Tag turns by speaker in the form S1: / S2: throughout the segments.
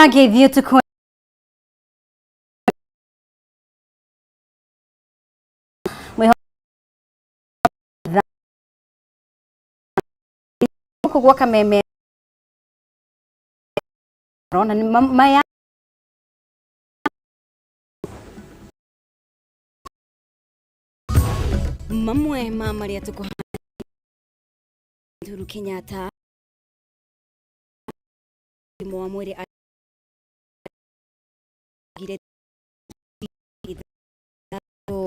S1: Ngeithio tukũ gũkũ gwa Kameme na maya mamwe ma marĩa tũkũhana Uhuru Kenyatta ũgima wa mwĩrĩ augire ithatũ.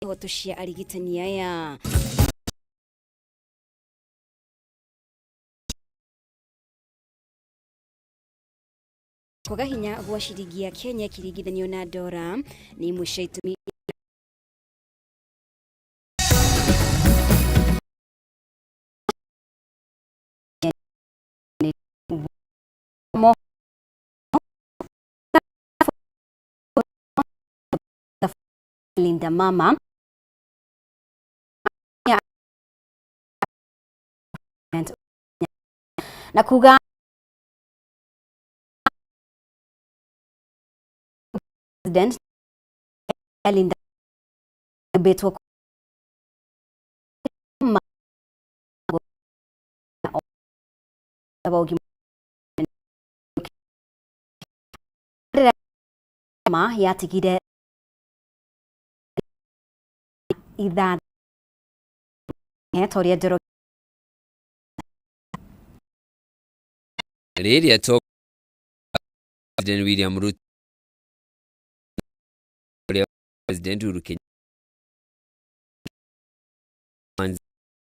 S1: Ihoto cia arigitani aya. Kwaga hinya gwa ciringi ya Kenya ĩkĩringithanio na ndora nĩ imwe cia itũmi. Linda Mama na kuga President Linda betwo ma yatigire ithaa ta ũrĩa Njoroge.
S2: Rĩrĩa President William Ruto ũrĩa President Uhuru Kenyatta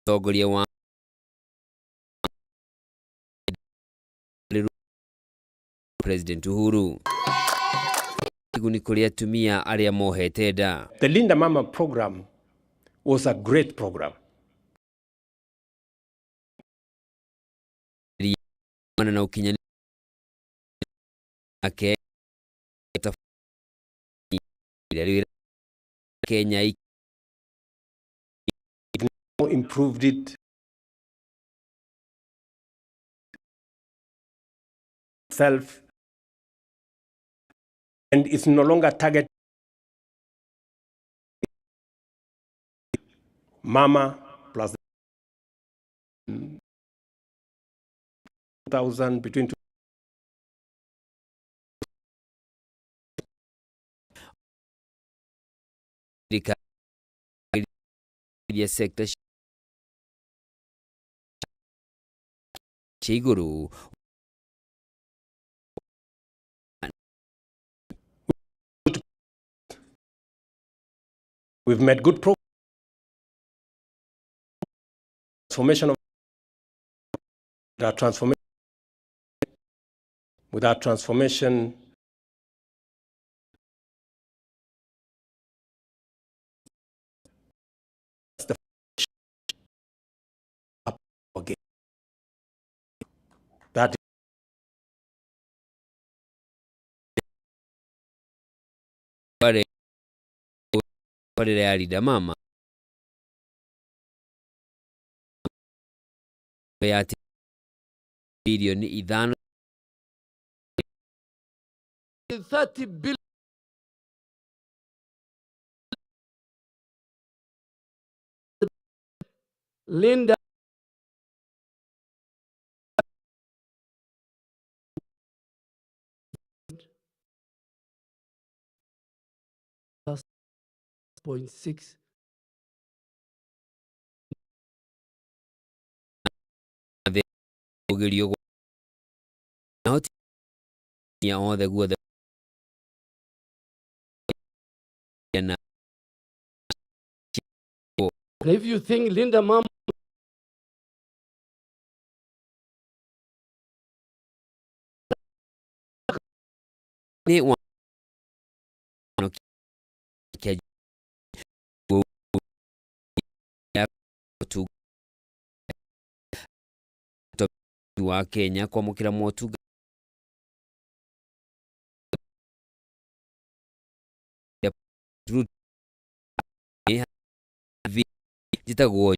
S2: mũtongoria wa President Uhuru kĩguni kũrĩ atumia arĩa mohete nda.
S3: The Linda Mama program was a great program.
S2: Mana na ũkinyanĩria ake ĩrĩa Kenya.
S3: Improved it itself and it's no longer target mama plus 2000 between two.
S2: Ya sekta cia igũrũ.
S3: We've made good progress. Transformation of our transformation with our transformation the up again. That
S2: barĩra ya Linda Mama ya birioni 5.
S4: 30 billion. Linda 0.6.
S2: Ũgerio ya othe guothe na.
S4: And if you think Linda Mama
S2: nĩ wa kĩa ya Wa Kenya kwamũkĩra motungata njĩtagwo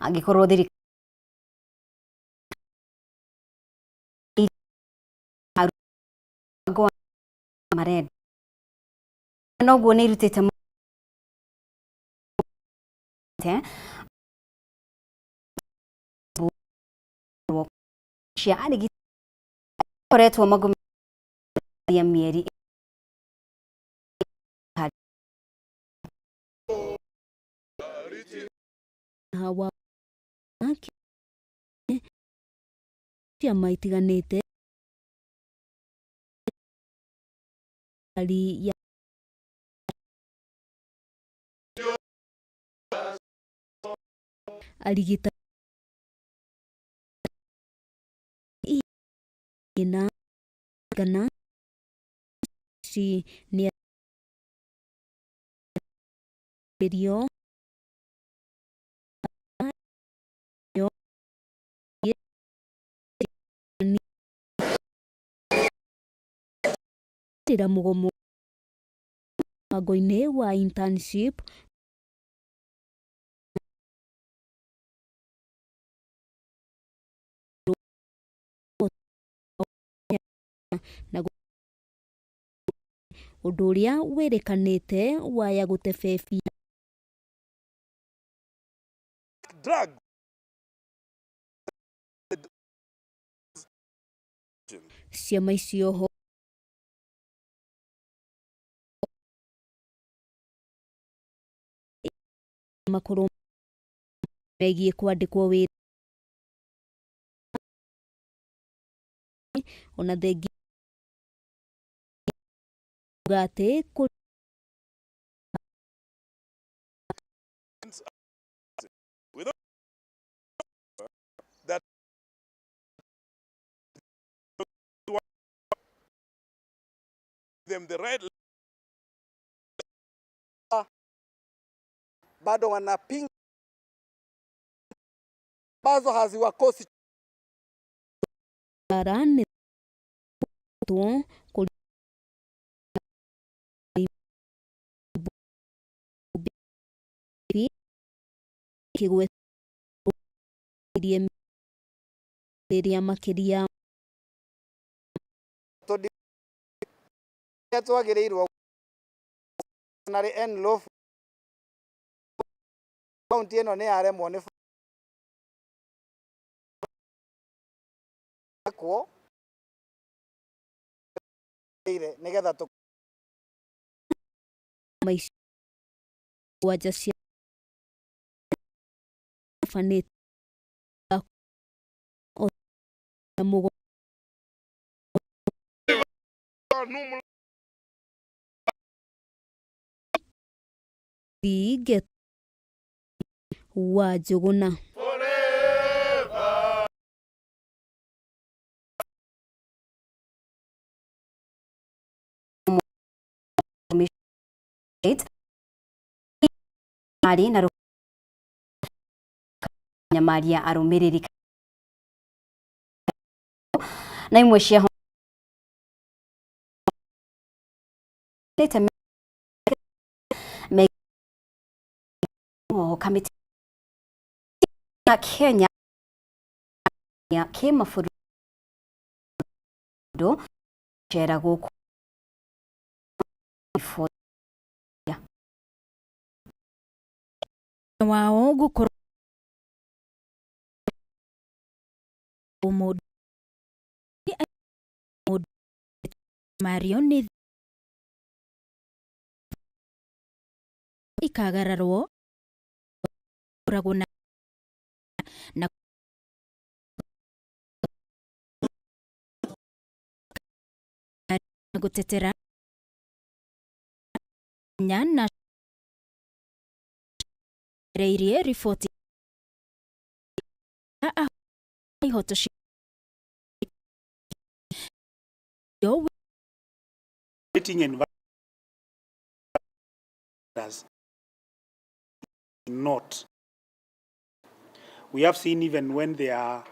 S1: Angĩkorwo thirikari marenda noguo nĩ irutĩte cia arigitani koretwo magomithia mĩeri.
S5: Hawa ciama itiganĩte ya arigitani na kana ci nĩ rio. Mũgomo mũbango-inĩ wa internship. Na ũndũ ũrĩa wĩrĩkanĩte waya gũtebebia
S6: drug.
S5: Ciama icio ho makorwo megiĩ kwandĩkwo wĩra ona thengia kuga atĩ
S6: that them the right
S7: bado wanapinga ambazo haziwakosi.
S5: Bara nĩ two kũrĩ kĩgwetirie rĩrĩa makĩria.
S7: Tondũ twagĩrĩirwo narĩ envelope kaunti ĩno nĩ yaremwo nĩ kuo nĩgetha tũ
S5: maica wanja cia banĩte na mũgo. Thinge wa Njũgũna.
S1: Mari na nyamaria arũmĩrĩri na imwe cia kamĩtĩ ya Kenya ya kĩmabũrũri cera gũkũ.
S8: Wao gukorwo mũndũ Mario nĩ ikagararwo koragwo na gutetera nya na reirie riboti ya ihoto cia
S6: environment.
S9: Does not. We have seen even when there are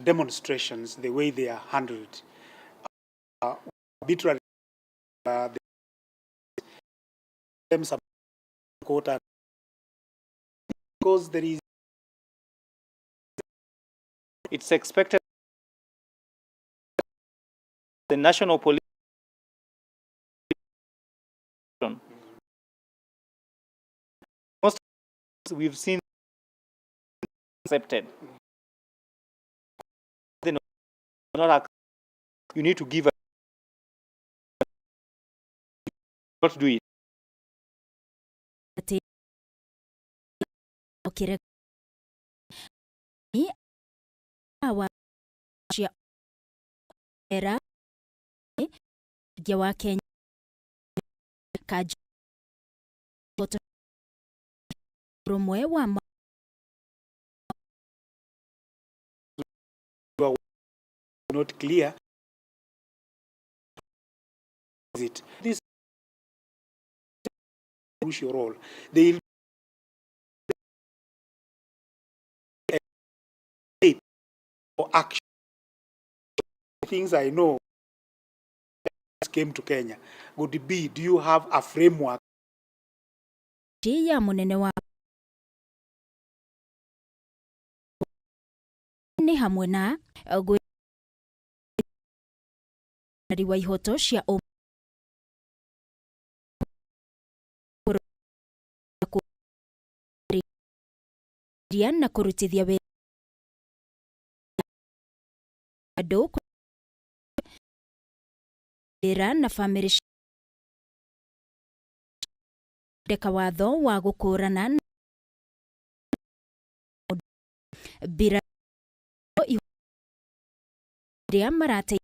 S9: demonstrations, the way they are handled. Arbitrary, them some quota because there is.
S10: It's expected the national police. Most we've seen accepted. They not you need to give a, not do it.
S8: Awa cia era wa Kenya ka rumwe wa
S9: not clear it this crucial role they for action things I know came to Kenya would be, do you have a framework
S8: ya munene wa ni hamwe na wa ihoto cia na kurutithia wira andu wira na famiri ndeka watho wa gukurana mbira ria marate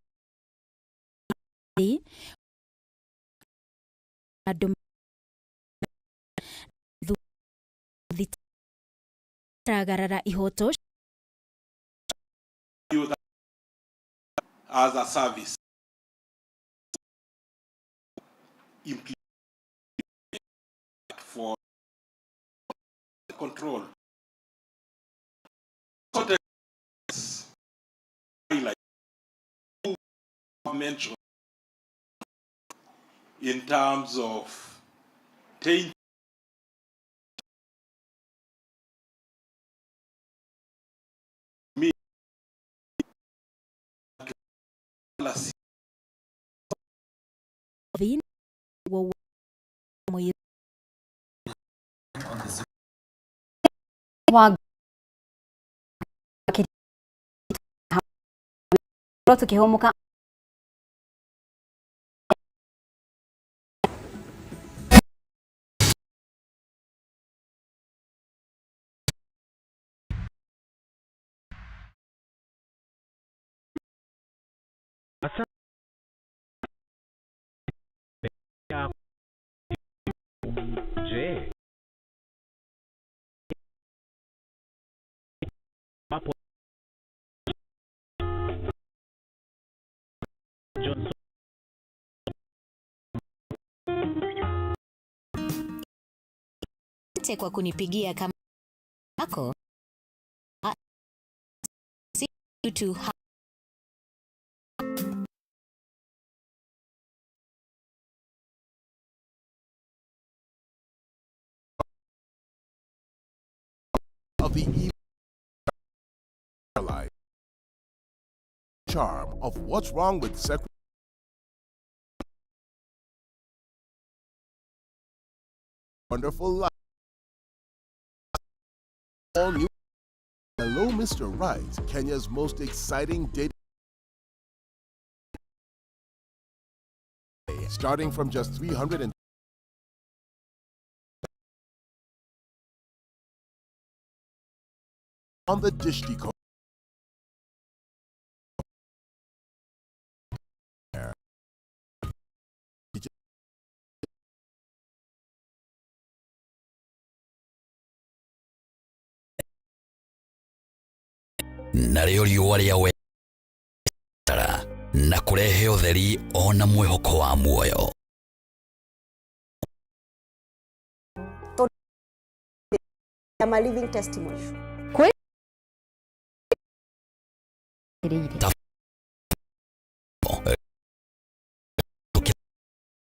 S8: andu thitaragarara ihoto
S6: as a service for control mentioned in terms of taint me
S1: tukihumuka
S11: Je, wapo Johnson
S12: kwa kunipigia kama yako to
S13: of the life charm of what's wrong with sex wonderful life all new Hello Mr. Right, Kenya's most exciting dating starting from just 300 and on the dish decoder.
S14: Narĩo riũa rĩa wetara na kũrehe ũtheri ona mwĩhoko wa muoyo.
S15: I'm a living testimony.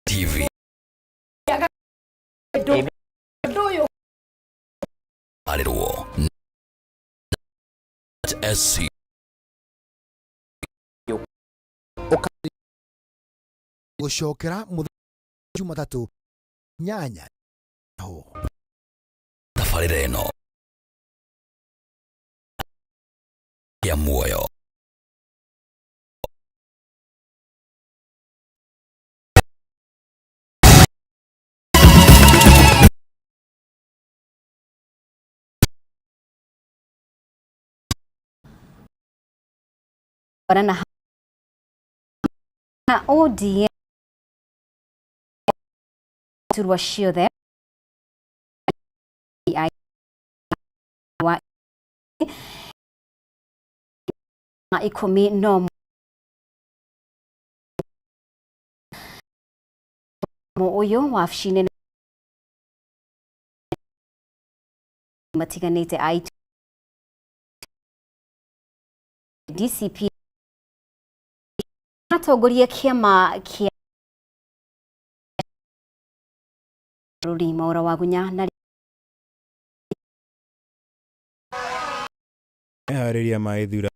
S14: TV arĩrwo SC
S16: Gucokera muthenya Jumatatu nyanya ho.
S14: Tabarĩra ĩno ya muoyo.
S1: Na ODM turwa ciothe wa ikumi no uyu wabici nene matiganĩte a DCP atongoria kĩama kĩa bũrũri Mwaura Wagunya na
S17: Meharĩria ma ithurano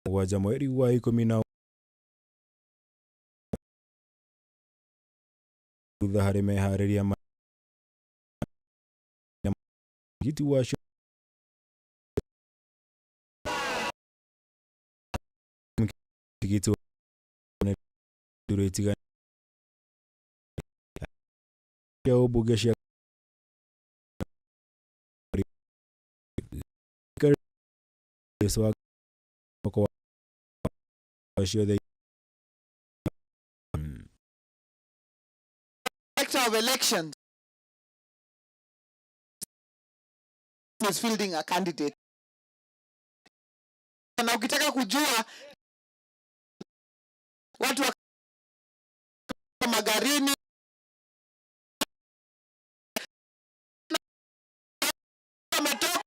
S17: 7 mweri wa 10 thutha harĩ meharĩria ma giti wa tigiti ithurano cia ũmbunge cia ciothe.
S7: Director of Elections is fielding a candidate. Na ukitaka kujua watu wa Magarini wametoka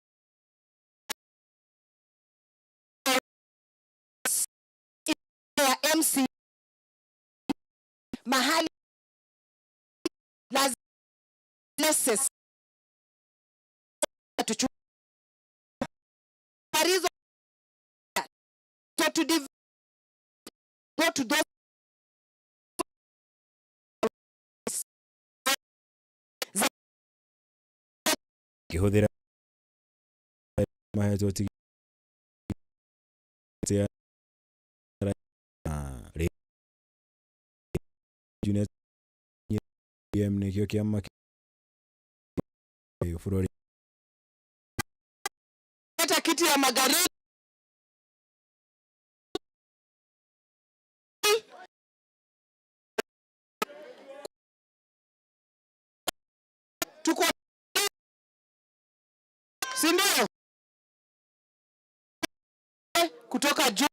S15: ya MC mahali to go to those
S17: Ngĩhũthĩra mahetwo tigiti ya ODM nĩkĩo kĩama bũrũri.
S7: Leta kiti ya Magarini tuko, si ndio? Kutoka juu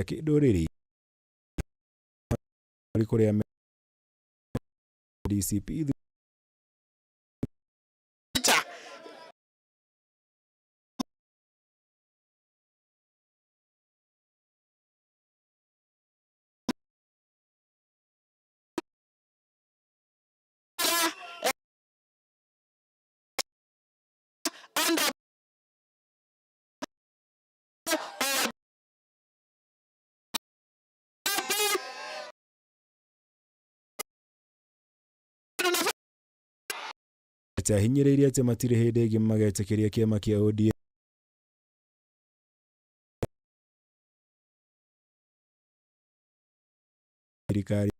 S17: kĩndũrĩrĩ kũrĩa DCP Ahinyĩrĩirie atĩ matirĩ hĩndĩ ĩngĩ magetĩkĩria kĩama kĩa ODM thirikari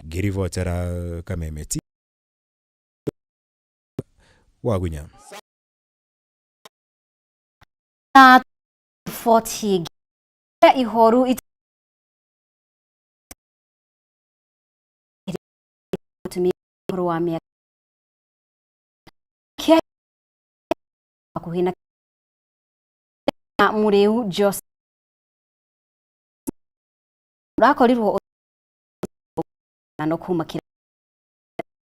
S17: ngĩribotera Kameme TV Wagunya.
S1: Na 40 ihoru mutumia ũkũrũ wa mĩaka hakuhĩ na Muriu Joseph urakorirwo no kuma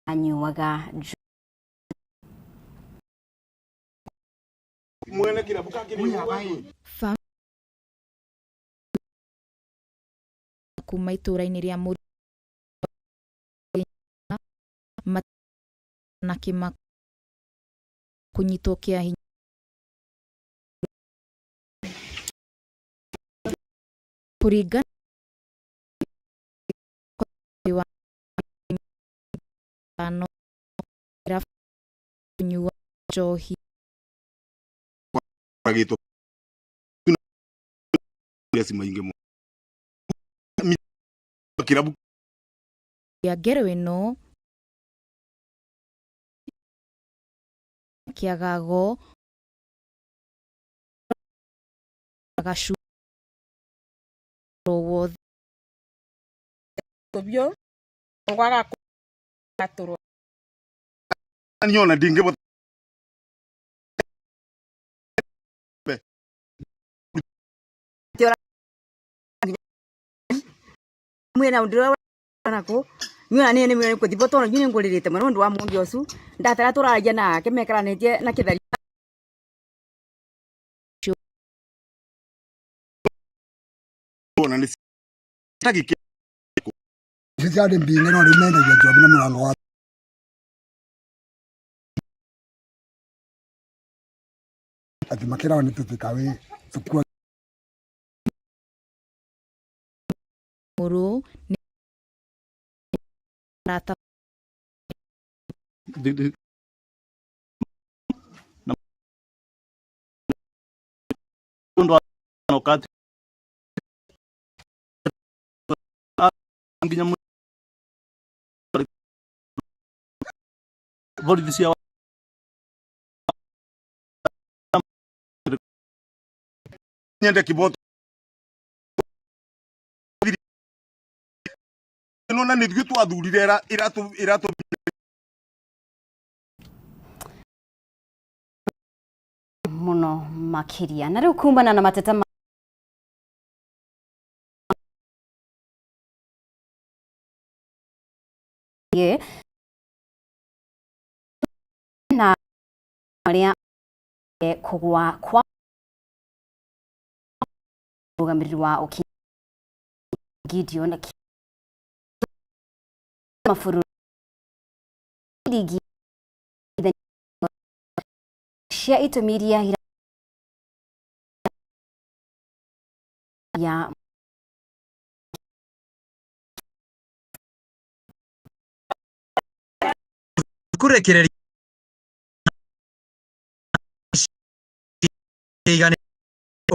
S1: anyuaga
S6: mwene kirabu
S8: kuma itũra-inĩ rĩa na kĩmako kũnyitwo kĩa hinya kũringana wa kũnyua njohi ya ngero ĩno kĩagago gacu wothe
S6: nyona ndingĩbota
S18: mwena ndiraku nyona ni ni mwena kuthi botono nyine ngulirite muno ndu wa mungi ucu ndatara turaragia nake mekaranitie na kithari
S6: ona ni tagike
S16: ciarĩ mbinge no rĩu mendagia njohi na mũrango wa atĩ makĩrawa nĩ tũtikawe tukua
S8: mũrũ nĩ arata
S19: nginya borithi cia
S6: nyende kiboto nona nä ithuä twathurire iratå
S1: muno makiria na riu kumana na mateta ye na aria kugwa kwa mũrũgamĩrĩri wa ũkinyi Gideon mabũrũri cia itũmi iria ya
S20: kurekereria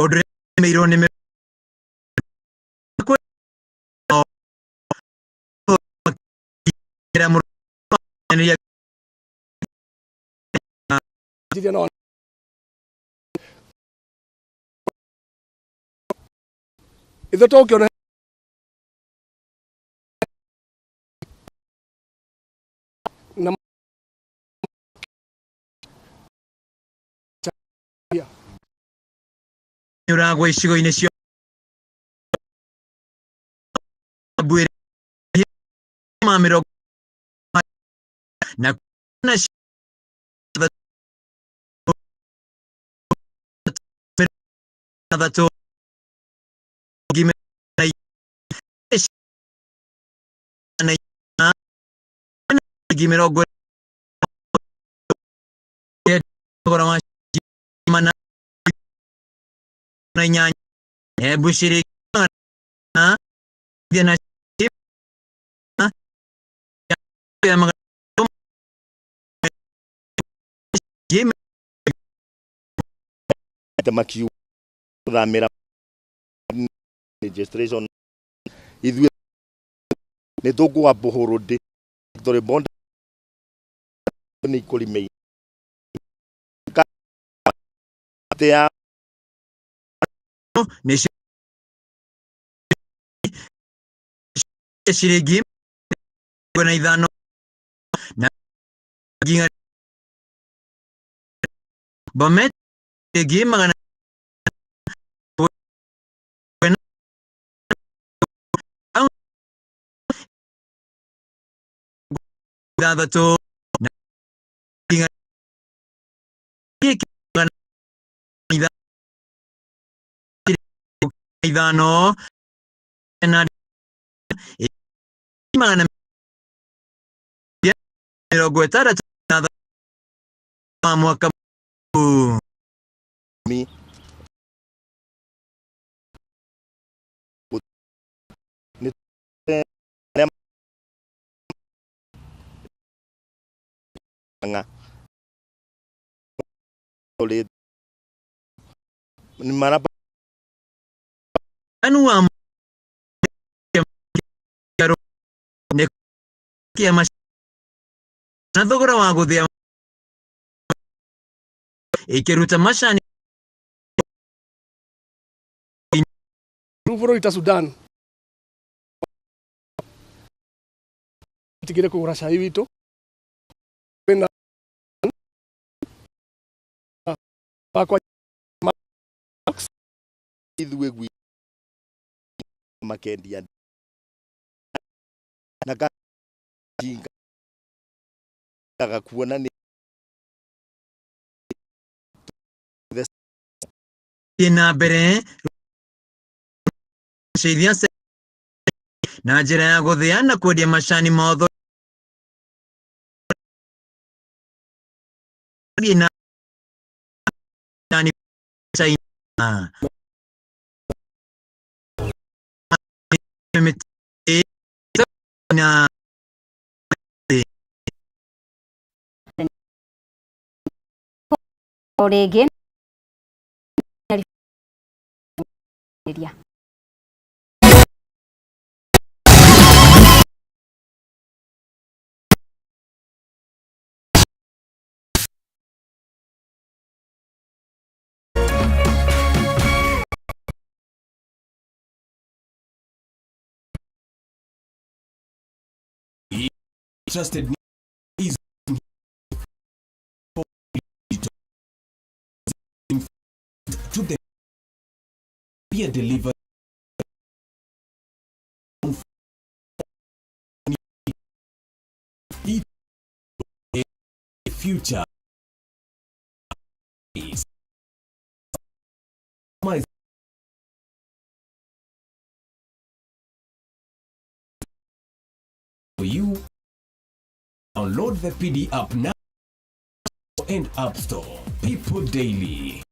S20: ũndũrĩmĩirwo nĩ
S4: ithuĩ tũngĩona na
S20: ũragwa icigo-inĩ cia ma mĩrongo na na ithatũ mĩrongo thogora wa mana na inyanya Embu ciringi magana na
S21: makiu thamira registration ithuĩ nĩ tũkũwa bũhũrũndĩ tũrĩ bond nĩ ikũrime ya
S20: nĩ ciringi na ithano na Bomet ciringi magana Ithathatũ na ithano na 865 wa mwaka
S21: mi nga ni mara
S20: anu wa na thogora wa guthia ikiruta macani
S4: Rĩu bũrũri ta Sudan tigire kũgũra cai witũ kwĩna wakwa
S21: ithuĩ gwi makendia na ka jinga kuona nĩ
S20: na mbere iria na njĩra ya gũthĩa na kwendia macani motho na China na
S1: o rĩngĩ
S19: Trusted is to the be delivered future is my for you. Download the PD app now and App Store. People Daily.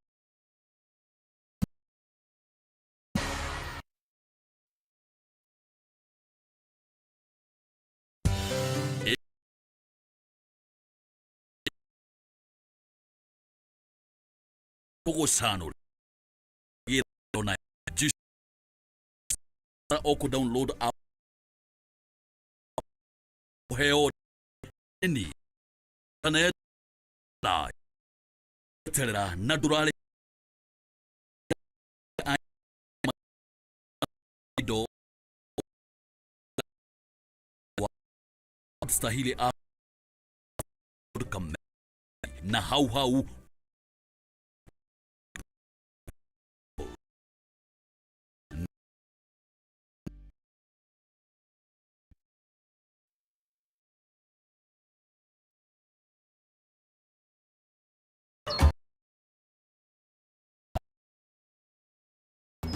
S14: Pogosano na oku download app heo ni kana la terera na durale do stahili na hau hau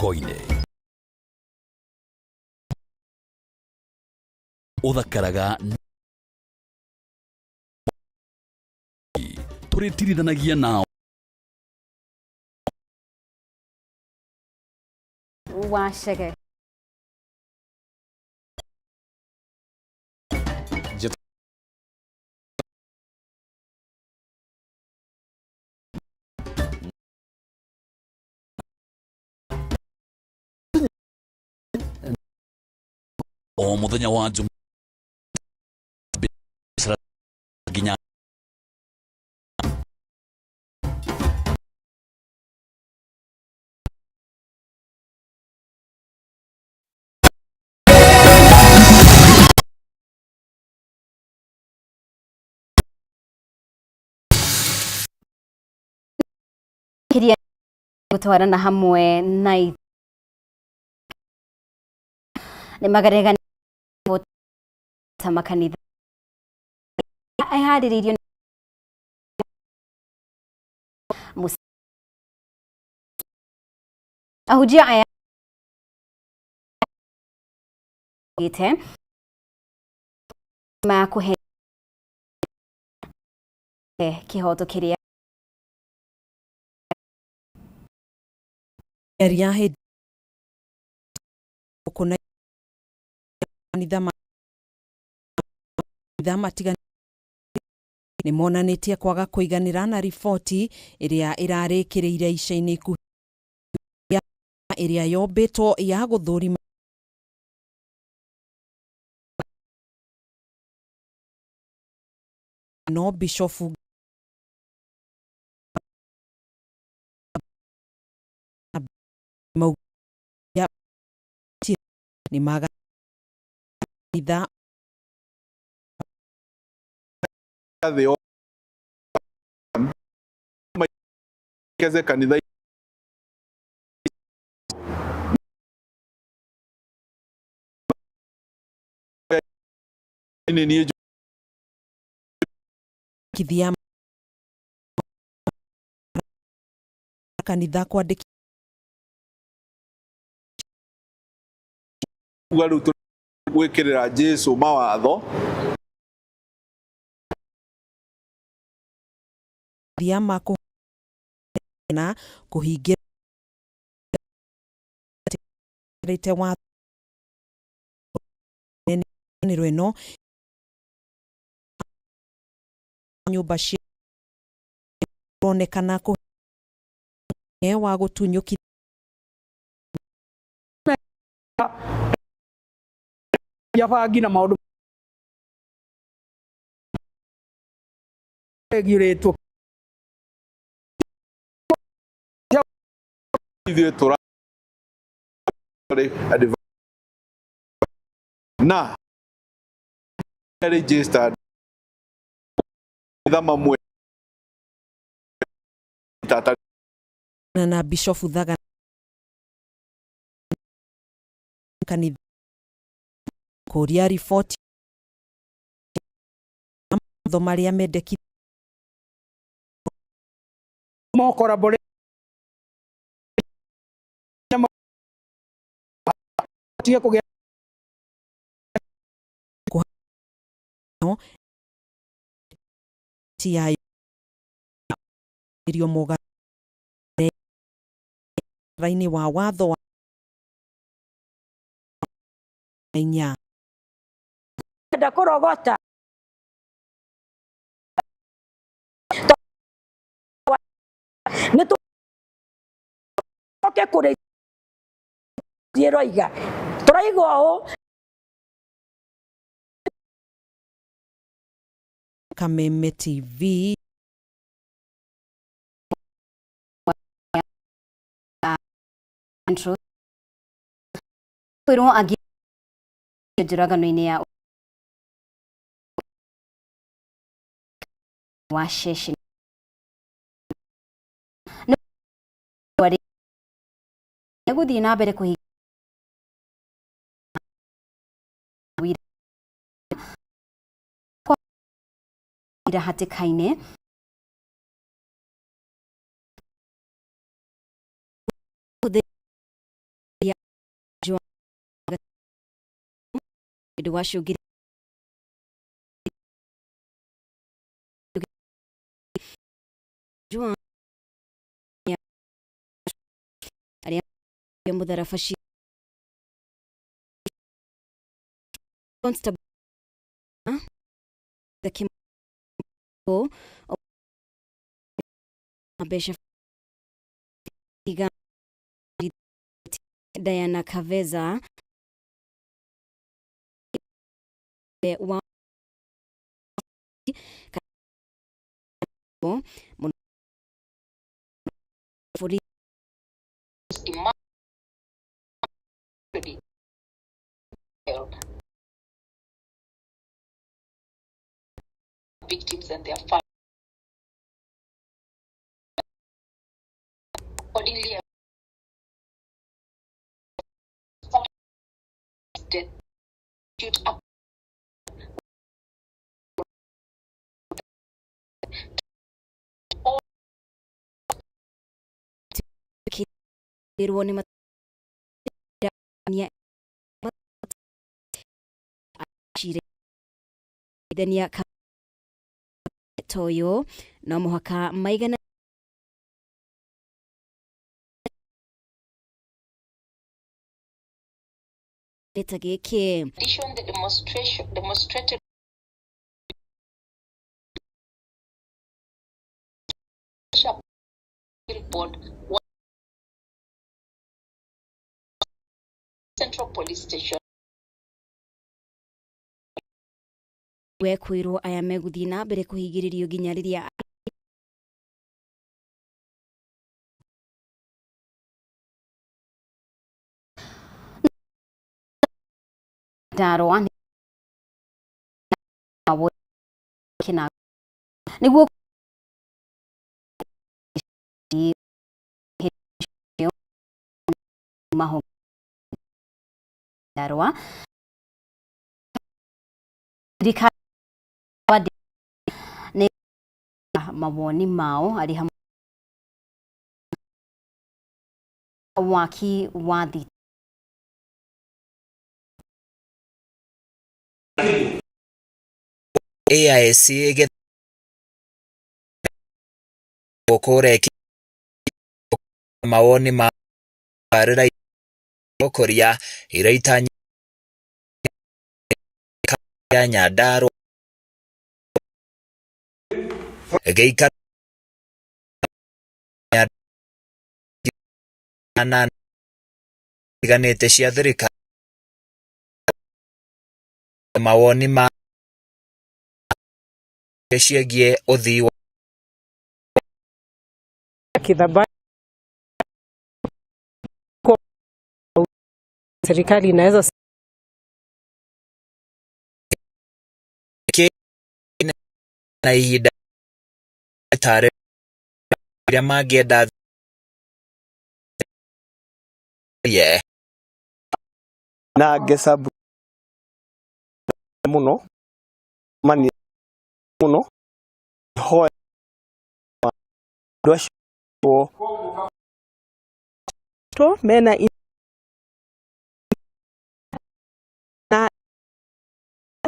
S14: ngoine uthakaraga tũrĩtirithanagia nao
S1: wacege
S14: o muthenya wa Jumaa nginya
S1: kiria gutwarana hamwe na nĩ magarega ta makanitha Iharĩrĩirio ahunjia aya gĩte ma kũhe kĩhoto kĩrĩa
S3: Mĩario ya hĩndĩ kuna kanitha matiganĩte nĩmonanĩtie kwaga kũiganĩra na riboti ĩrĩa ĩrarĩkĩrĩire ica-inĩ ikuhĩ ĩrĩa yombĩtwo ya gũthũrima no bishofu nĩmaganitha
S22: thĩ kanitha nĩ niĩ
S3: kithia kanitha kwandĩkithia
S22: uga rĩu gwĩkĩrĩra Jesũ mawatho
S3: ma na kũhingĩrĩte watho ĩno nyũmba cia ronekana kũhe wa gũtunyũkithia
S23: bangi na maũndũ regulatwo
S22: ithuĩ tũra na registered mamwe tata
S3: na bishofu Thaga kanitha kũria riboti mawatho marĩa mendekithĩtio
S23: kũgĩa
S3: irio mũgarũ-inĩ wa watho wa inya
S15: enda kũrogota nĩ tũcoke kũrĩ ĩroiga tũraiga ũũ.
S3: Kameme TV.
S1: Kwĩrwo angĩ njũragano-inĩ ya wa ceceni gũthiĩ na mbere kũhingia hatĩka-inĩ ũndũ arĩa mũtharaba Constable mbeca Diana Kaveza wa
S24: victims and their families. Accordingly, death up
S1: Rwo nĩ ithania toyo no mũhaka maigana ta gĩkĩ.
S24: Addition, the demonstration demonstrated billboard Central Police Station.
S1: Wekwĩrwo aya megũthiĩ na mbere kũhingĩrĩrio nginya rĩrĩa
S2: Nyandarua nĩguo Nyandarua thirikari nĩ mawoni mao arĩ hamwe waki wa thitima.
S20: AIC gũkũra mawoni ma tabarĩra ũkũria iria itanyĩtwo ya Nyandarua gĩikaro na itiganĩte cia thirikari mawoni ma ciĩgiĩ ũthii wa
S5: Serikali inaweza
S20: na ihinda iria mangĩenda ye
S9: na ngeca muno mani muno hoya andu acio
S5: to mena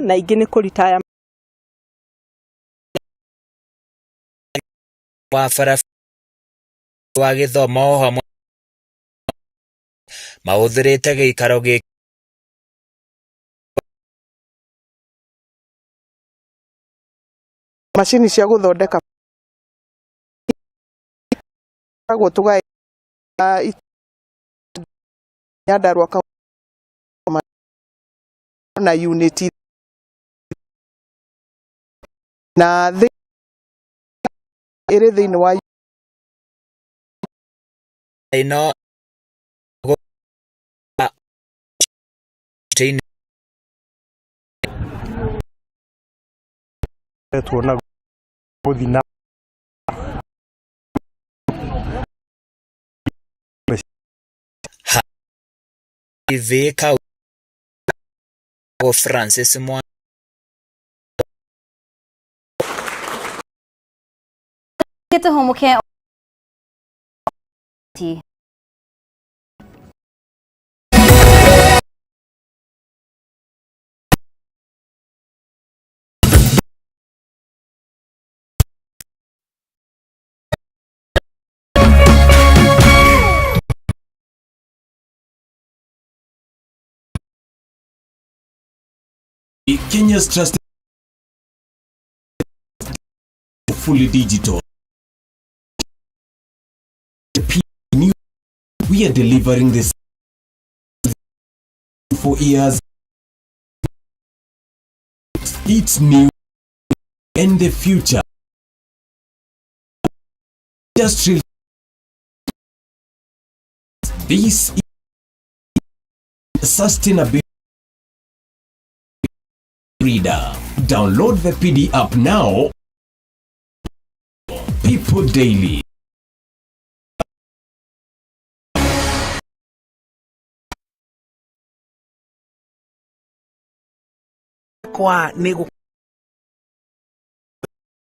S5: na ingĩ nĩ kũritaya.
S20: Wa barabara wa gĩthomo o hamwe mahũthĩrĩte gĩikaro gĩkĩ.
S5: Macini cia gũthondeka koragwo tũgaĩ Nyandarua na unit na ĩrĩ thĩinĩ wa
S20: ĩno.
S10: Tuona gũthiĩ na
S20: TV Francis Mwangi.
S2: Tũhũmũke.
S19: Kenya's trusted fully digital. New, we are delivering this for years. It's new and the future. Just this is sustainability reader. Download the PD app now. People Daily.
S25: Kwa nĩ.